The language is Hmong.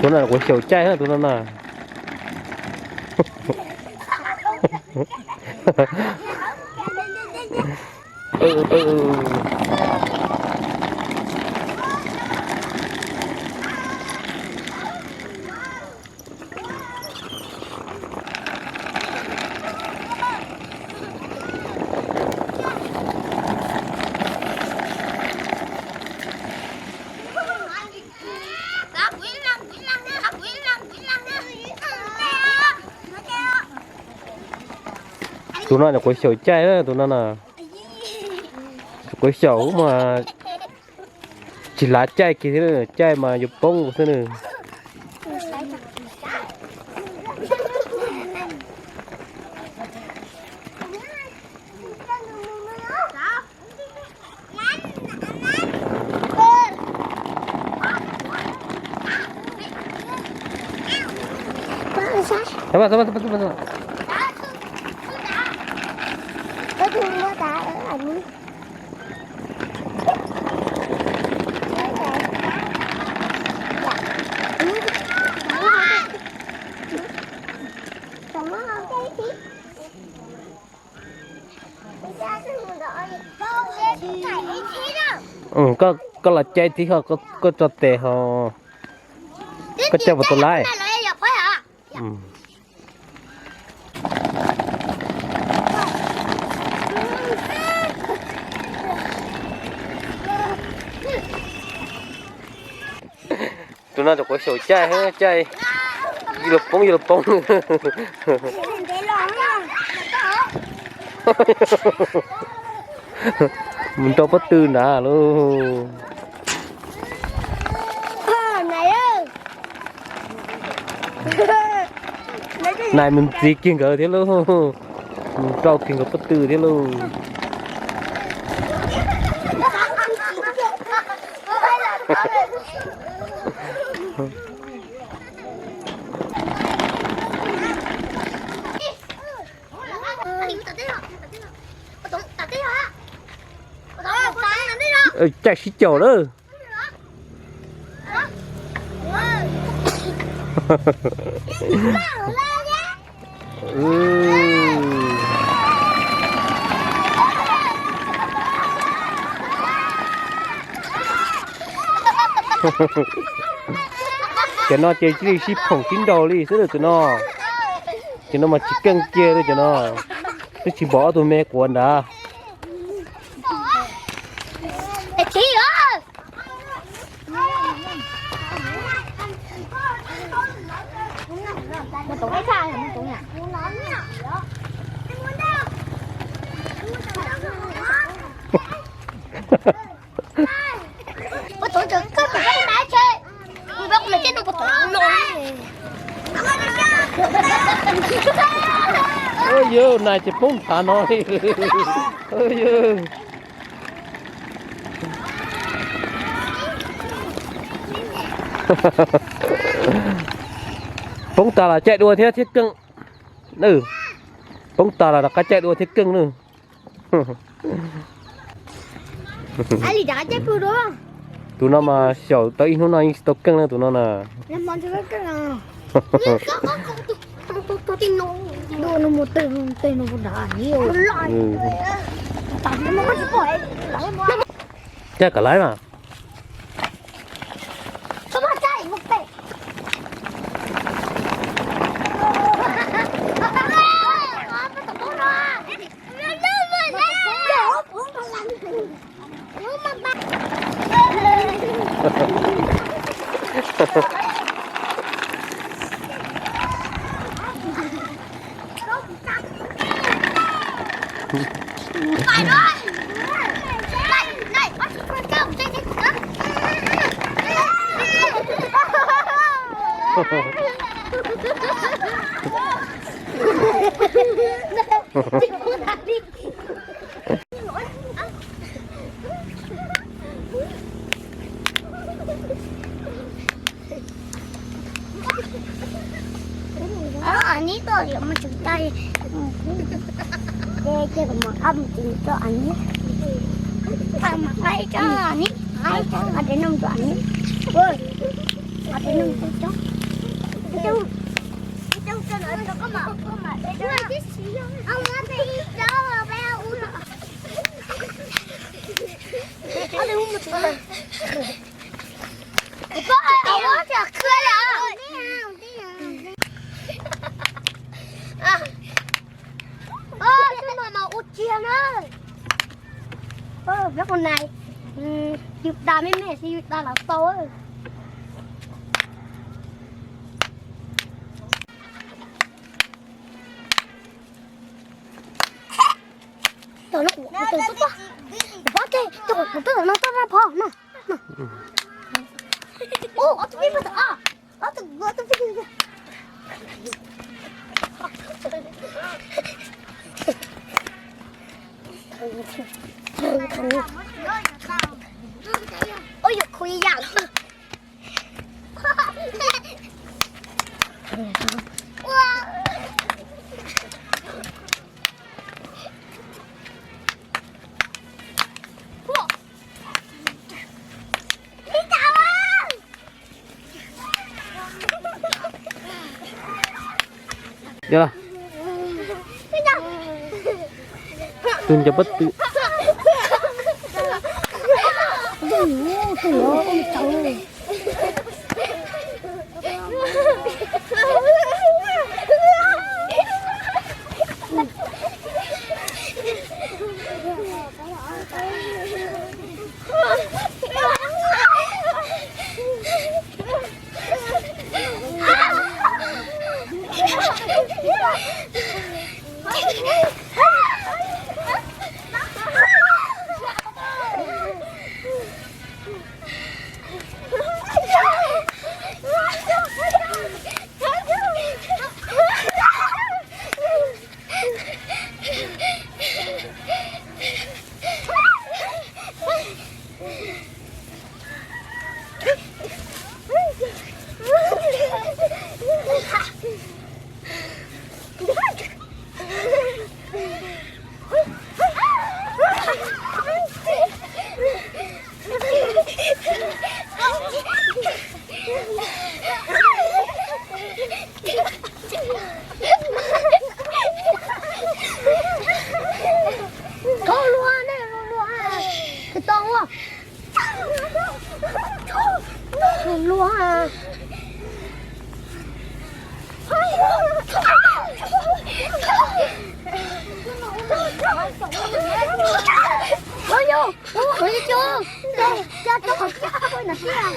Tus no kuv xyaum caij na, tus no na. Tus no kuv xyaum caij na, tus no na. Kuv xyaum mas tsis lav caij kiag thiab, caij mas yuav poob xwb na. Koj los caij thiab ho, koj tso tes ho, koj caij puas tau laiv? Tus no kuv xyaum caij, caij, yuav luag poob, yuav luag poob. Mus nrau pob tw nrad lauj. Nais mus ntxiv kiag nkawd thiab lauj, mus nrau kiag nkawd pob tw thiab lauj. Caij sib caum lawm. Cov no ces cia li sib phoom sib nraus li xwb tus no. Cov no mas tsis keej kiag li cov no. Twb tsis npaum ob tug me quav nrad. Yog nais ces poob thav no li. Poob tas los caij dua thiab thiab keej. Poob tas los rov qab caij dua thiab keej na. Tus no mas xyaum tau ib hnub no yeej tsis tau keej na tus no na. Caij kom laiv mas. Anis tuaj yuav mus tsev cai, ces kuv mam qab mus tsev coj Anis, mam qab coj Anis, qab coj Anis, qab coj Anis, qab coj Anis, qab coj. Ua tsia na. Peb qhov nais, yus tas me me xwb yus tas los tau. Tau no kuv tus tub pob, tus pob ces tus kuv tus no tau na pog no. Ub, ob tug pib pog tau, ob tug, ob tug pib. Ub, yuav khuv ib yam los. Yog, tus ncaws pob tw. Tau luag ne, luag, luag, tau ua. Luag. Ua yus, ua yus, coj coj qhov caj ua na tiag.